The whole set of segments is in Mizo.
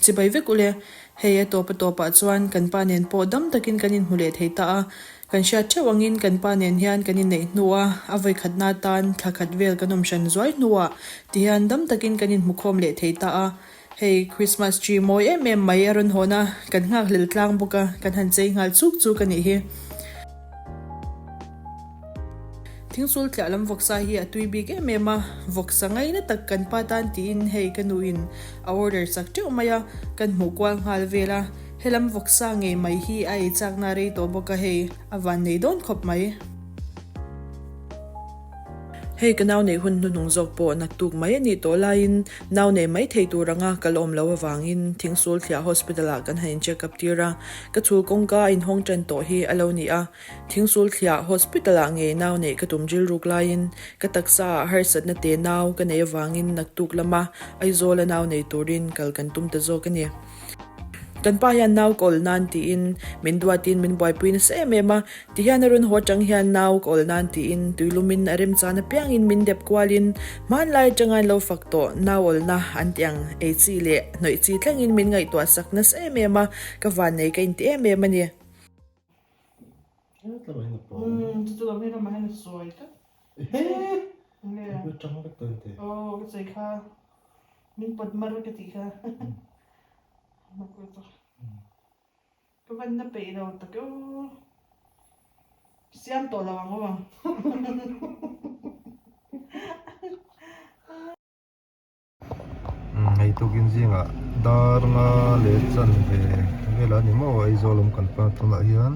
Chibai vek ule. Hei a tawp a tawpah chuan kan pa nen pawh dam takin kan inhmu leh thei ta a. Kan hriat theuh angin kan pa nen hian kan inneih hnua a vawikhatna atan thla khat vel kan awm hran zuai hnuah tihian dam takin kan inhmu khawm leh thei ta a. Hei Christmas tree mawi em em mai a rawn hawn a, kan nghakhlel tlang bawk a, kan han chei nghal chuk chuk a nih hi. Thingsul tliah lam vawksa hi a tui bik em em a, vawksa ngaina tak kan pa tan tiin hei ka nuin a order chak teuh mai a, kan hmuh kual nghal vel a, helam vawksa ngei mai hi a ei chakna rei tawh bawk a hei a van nei dawn khawp mai. Hei ka nau neih hun hnuhnung zawk pawh naktuk mai a nih tawh laiin nau nei mai thei tur anga ka la awm lo avangin Thingsul thliah Hospital ah kan han in check up tir a, ka chhul kawngka a inhawng tan tawh hi a lo ni a. Thingsul thliah Hospital ah ngei nau neih ka tum rilruk laiin ka taksa ah harsatna te nau ka neih avangin naktuk lama Aizawl a nau nei turin kal kan tum ta zawk a ni. Kan pa hian nau ka awl nan tiin min duatin min buaipui nasa em em a, tihian a rawn haw atang hian nau ka awl nan tiin tuilumin a remchan apiangin min dep kualin hmanlai atanga an lo fak tawh nau awlna an tih ang ei chi leh hnawih chi thlengin min ngaihtuah sak nasa em em a, ka vannei ka inti em em a ni. Min pawt mar ka tih kha. Ka van na peih lo tak e aw. Siam tawh lo ang aw. Hei tukin zingah dar nga leh chan ve vel a ni maw Aizawl awm kan pan tunah hian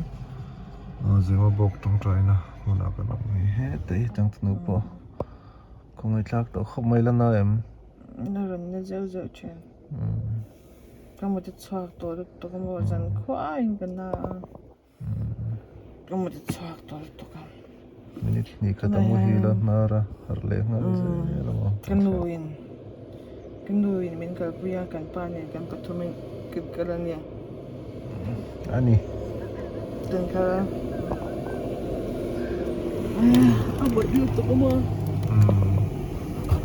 Zemabawk tawngtaina hmunah kan awm a ni hetah hi changtunu pawh. Khawngaih thlak tawh khawp mai la na em? Na rawn na zeuh zeuh thin. Ka mut a chhuak tawh lutuk a maw zan khuaiin ka na a. Ka mut a chhuak tawh lutuk a. Minute hnih khat a muhil a hnar a harh leh nghal zel a maw. Ka nu in Ka nu in min kalpui a, kan pa nen kan pathum in kan kal a nia. A ni. Kan kal a. A bawlh lutuk a maw.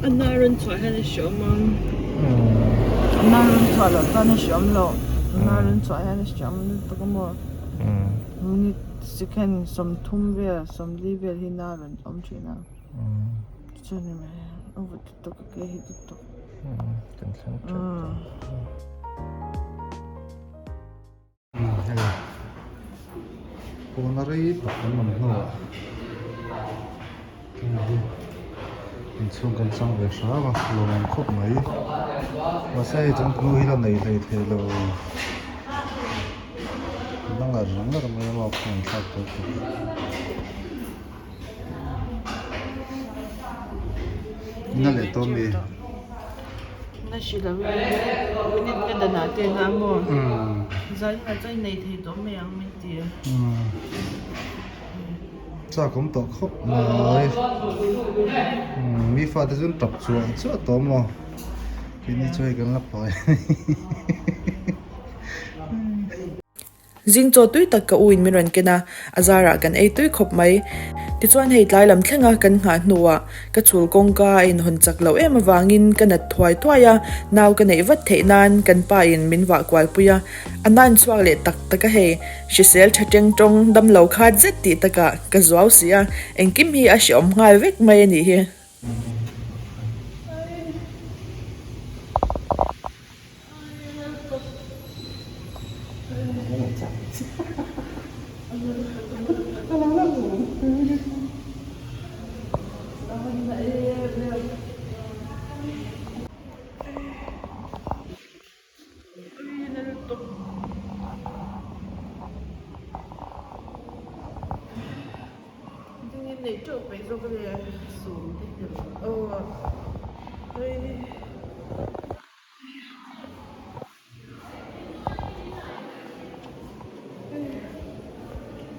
A na rawn chhuah hian a hreawm a. A na rawn chhuah loh chuan a hreawm loh. A na rawn chhuah hian a hreawm lutuk a maw. Minute second 30 vel 40 vel hi na rawn awm thin a. Chuan a vawt. Tuk a ke hi chu tuk. Kan thleng tep tawh. Hei pawna rei tak kan awm hnuah hei hi inchhung kan chang ve hram a lawmawm khawp mai mahse hei changtunu hi la nei hlei thei lo la ngar ngar mai a maw khawngaih thlak tawh tak. Na leh tawh mi? Na hri lo in minute ka dan ah te na maw? Zan ah chuan nei thei tawh mai ang min ti. Chak awm tawh khawp mai. Mi fate chu an tap chuah chuah tawh maw? Keini chu hei kan la pai. Zing chaw tui tak ka u in min rawn ken a, a zarah kan ei tui khawp mai. Tichuan hei tlai lam thlenga kan nghah hnuah ka chhul kawngka a inhawn chak loh em avangin ka nat thuai thuai a, nau ka neih vat theih nan kan pa in min vah kual pui a, a nan chhuak leh tak tak a hei, hrisel tha teng tawng dam lo khat zet tih takah ka zuau si a, engkim hi a hrehawm nghal vek mai a nih hi.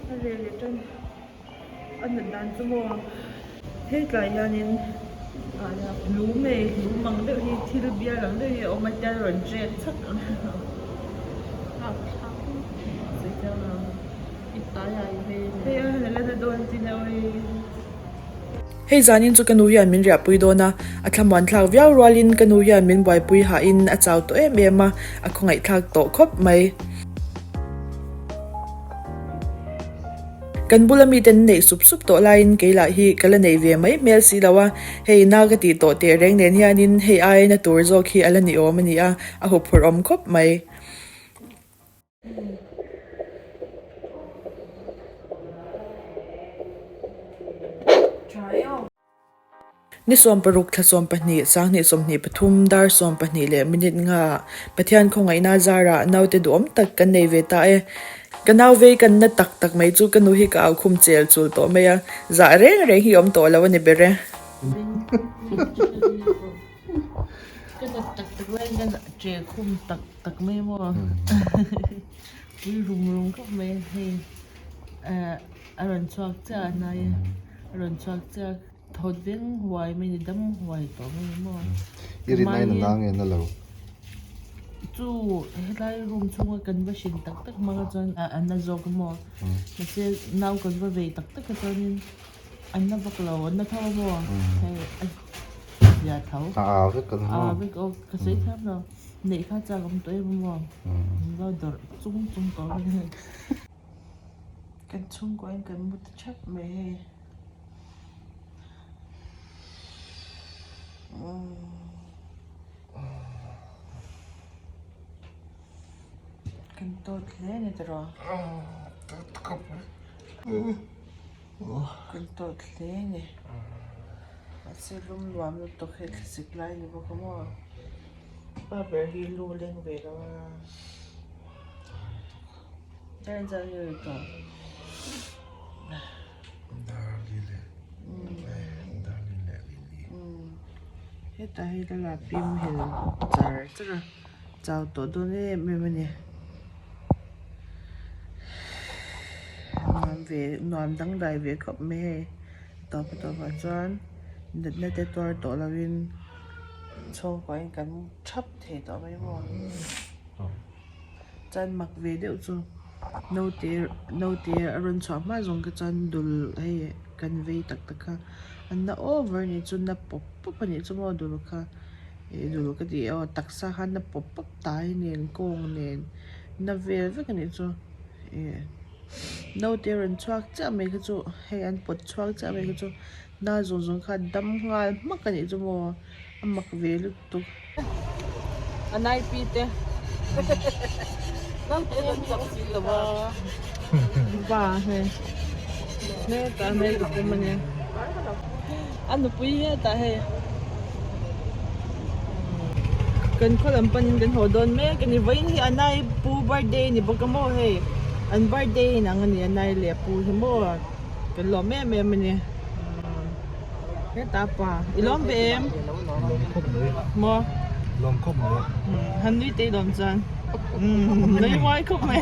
A rel leh tan a nat dan chu maw hei tlai hianin lung nei lung ang deuh hi thil bial ang deuh hi a awm a tian a rawn ṭek chhak ang hei a la na dawn chin a awii. Hei zanin chu ka nu hian min riahpui dawn a, a thlamuan thlak viau rualin ka nu hian min buaipui hahin a chau tawh em em a, a khawngaihthlak tawh khawp mai. Kan bula mite an neih sup sup tawh laiin kei lah hi ka la nei ve mai hmel si lo a, hei na ka tih tawh teh reng nen hianin hei aia na tur zawk hi a la ni awm a ni a, a huphurh awm khawp mai. Ni 16 thla 12 sanghnih 23 dar 12 leh minute nga Pathian khawngaihna zarah naute duhawm tak kan nei ve ta e. Ka nau vei kan na tak tak mai chu ka nu hi ka au khum chel chul tawh mai a, zah reng reng hi awm tawh lo a ni ber e. Ka na tak tak laiin ka che khum tak tak mai maw pui rum rum khawp mai hei a rawn chhuak chiah a hnai a rawn chhuak chiah thawt veng huai mai ni dam huai tawh mai ni maw I rin aiin a nang en a lo. Chu helai room chhunga kan va hrin tak tak hmang a chuan a na zawk maw mahse nau kan va vei tak tak a chuanin An la vak lo, an la tho a maw? Hei a zia tho. A a vek kan maw? A vek aw, ka sawi thiam lo. Neih kha chak awm tawh em maw? An lo dawrh chung chung tawh a ni. Kan chhungkaw in kan mu ta thap mai hei. Kan tawt hle a ni tawh. Tawt khawp mai. Kan tawt hle a ni. Mahse lum nuam lutuk hei thlasik lai ni bawk a maw. Pa ber hi lu leng ve lo a. Dar zan nge ri tawh. Hetah hi ka la pim hel char char a. Chau tawh dawn em em a ni. Nuam ve nuam dangdai ve khawp mai hei tawp tawp ah chuan natna te tuar tawh lo in chhungkua in kan thap thei tawh mai maw chuan mak ve deuh chu naute naute a rawn chhuah hma zawng kha chuan dul hei kan vei tak tak kha an na over a nih chu na pawp pawp a nih chu maw dul kha. Ih dul ka tih aw taksa khan na pawp pawp tai nen kawng nen na vel vek a nih chu ih naute rawn chhuak chiah mai kha chu hei an pawt chhuak chiah mai kha chu na zawng zawng kha a dam nghal hmak a nih chu maw a mak ve lutuk. A naipi te naute rawn chhuak si lo a pa hei hetah hei ka pawm a nia a nupui hetah hei. Kan khaw lam panin kan haw dawn mek a ni. Vawiin hi Anai pu birthday a ni bawk a maw hei. An birthday inang a ni Anai leh a pu hi maw. Kan lawm em em a ni. Hetah pa i lawm ve em? Lawm khawp mai. Maw? Lawm khawp mai. Han nui te i lawm chuan. Nui muai khawp mai.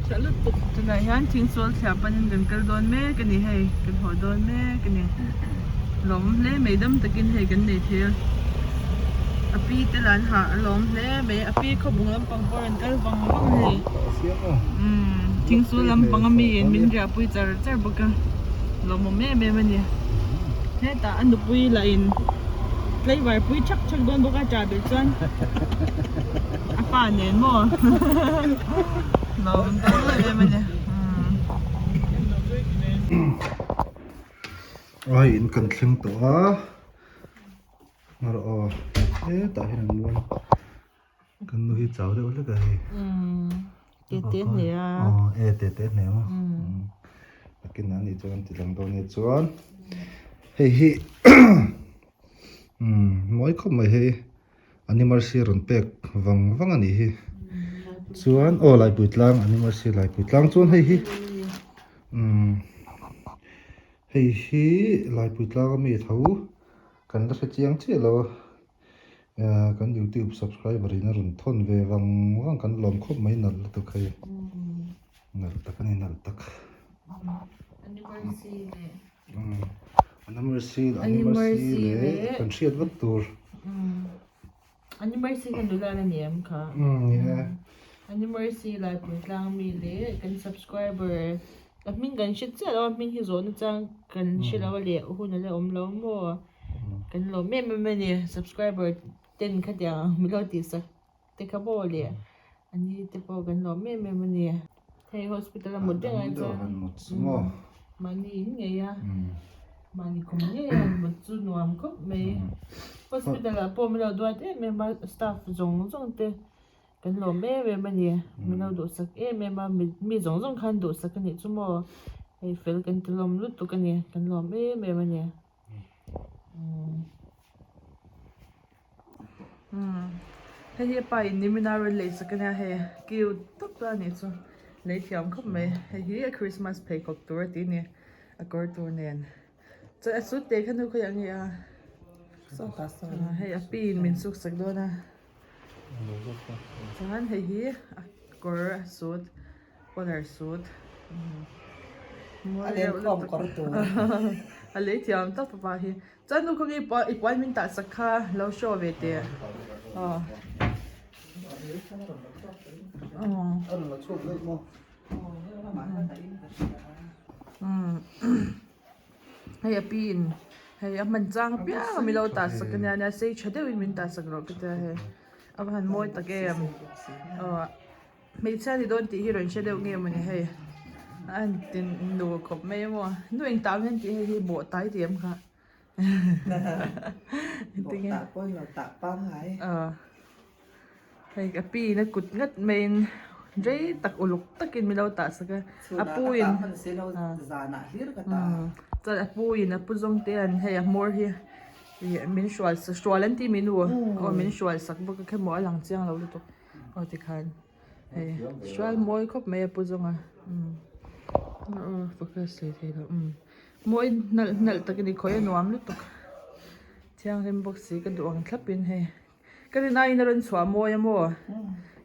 Tha lutuk tunah hian thingsual thliah panin kan kal dawn mek a ni hei kan haw dawn mek a ni lawm hle mai dam takin hei kan nei thei a a pi te lah an hah a lawm hle mai a pi khawbung lampang pawh a rawn kal vang vang a hei umm thingsul lampang ami in min riahpui char char bawk a lawmawm em em a ni hetah a nupui lah in tlaivar pui thak thak dawn bawk a ṭah belh chuan. A pa nen maw? Lawm dawn em em a ni. Ai in kan thleng tawh a erawh aw hetah hian an luan kan nu hi chau deuh hlek a hei te te hle a aw e te te hle maw takin an nih chuan an ti lang dawn nia chuan hei hi mawi khawp mai hei. Animal si rawn pek vang vang a nih hi chuan aw laipui tlang animal si laipui tlang chuan hei hi umm hei hi laipui tlang ami tho kan la hre chiang chiah lo a ahh kan youtube subscriber in a rawn thawn ve vang vang kan lawm khawp mai nalh lutuk hei nalh tak a ni nalh tak. Animal si leh kan hriat vat tur. Animal si kha nula la ni em kha? Ni e. Ani Mercy Laipui tlang mi leh kan subscriber a hming kan hre chiah lo a hming hi zawhna chang kan hre lo a leh hun a la awm lo maw kan lawm em em a ni subscriber ten khatiang ang min lo tihsak te kha maw le ani te pawh kan lawm em em a ni hei hospital a mut reng ai chuan mahni in ngei a mahni khum ngei a mut chu nuam khawp mai hospital ah pawh min lo duat em em a staff zawng zawng te kan lawm em em a ni min lo duhsak em em a mi zawng zawng khan duhsak a nih chu maw hei fel kan ti lawm lutuk a ni kan lawm em em a ni. Hei hi a pa in nimina rawn lei sak ania hei cute tawp a nih chu lei thiam khawp mai hei hi a christmas pheikhawk tur a tih a ni a kawr tur nen chuan a suit te kha nu khawiah nge a hei a pi in min suk sak dawn a chuan hei hi a kawr a suit. Collar suit A lenkhawm kawr tur. A lei thiam tak papa hi. Chuan nu khawnge i puan min tah sak kha lo show ve teh. Aw. Hei a pi in hei a hman chang apiang a milo tah sak ania nia sei tha deuhin min tah sak rawh ka tia hei. A va han mawi tak em. Aw. Hmeichhia ni dawn tih hi rawn hre deuh nge mawni hei a han ti nu khawp mai a maw nu eng tah hian tih hei hi bawh tai tih em kha bawh tah pawh lo tah pangngai aw hei ka pi in a kut ngat maiin rei tak uluk takin min lo tah sak a a pu in zanah hlir ka tah chuan a pu in a pu zawng te an hei a hmawr hi ih min hrual hrual an tih mi nu aw min hrual sak bawk a khemaw a lang chiang lo lutuk. Aw tikhan hei hrual mawi khawp mai a pu zawng a umm aw focus leh thei lo umm mawi hnalh hnalh tak a ni khawi a nuam lutuk thianghlim bawk si ka duh ang thlap in hei ka rin aiin a rawn chhuah mawi a maw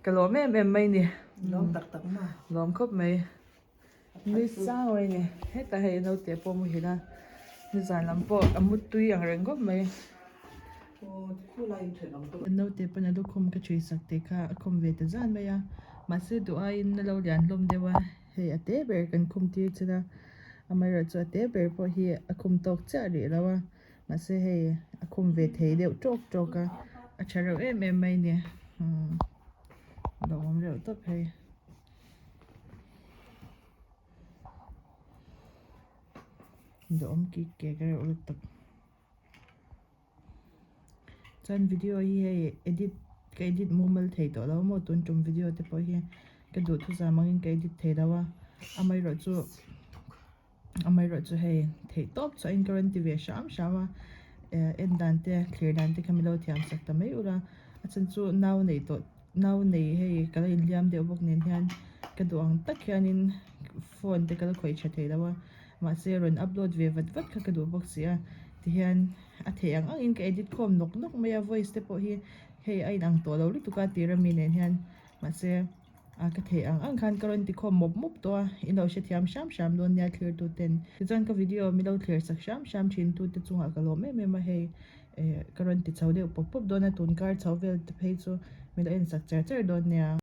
ka lawm em em mai a ni lawm tak tak maw lawm khawp mai nui sang mai a ni hetah hei naute pawh a muhil a nizan lam pawh a mutui ang reng khawp mai. Naute pawn a lukhum ka ṭhui sak tih kha a khum ve ta zan mai a mahse duh aiin a lo lian hlawm deuh a hei a te ber kan khum tir chin a amaherawhchu a te ber pawh hi a khum tawk chiah rih lo a mahse hei a khum ve thei deuh tawk tawk a a ṭha reuh em em mai a ni umm a lo awm reuh tawp hei. Duhawm kik kek reuh lutuk. Chuan video hi hei edit ka edit mumal thei tawh lo maw tun tum video te pawh hi ka duhthusam angin ka edit thei lo a amaherawhchu amaherawhchu hei theih tawp chuahin ka rawn ti ve hram hram a eh en dan te thlir dan te kha min lo thiam sak ta mai ula a chhan chu nau neih tawh nau nei hei ka la inhliam deuh bawk nen hian ka duh ang tak hianin phone te ka la khawih tha thei lo a. Mahse rawn upload ve vat vat kha ka duh bawk si a, tihian a theih ang angin ka edit khawm nawk nawk mai a, voice te pawh hi hei a inang tawh lo lutuk a tir ami nen hian mahse a ka theih ang ang khan ka rawn ti khawm mawp mawp tawh a, in lo hrethiam hram hram dawn nia thlir tu ten. Tichuan ka video mi lo thlir sak hram hram thin tu te chungah ka lawm em em a, hei eh ka rawn ti chho deuh pawp pawp dawn a, tun kar chho vel te phei chu mi lo en sak char char dawn nia.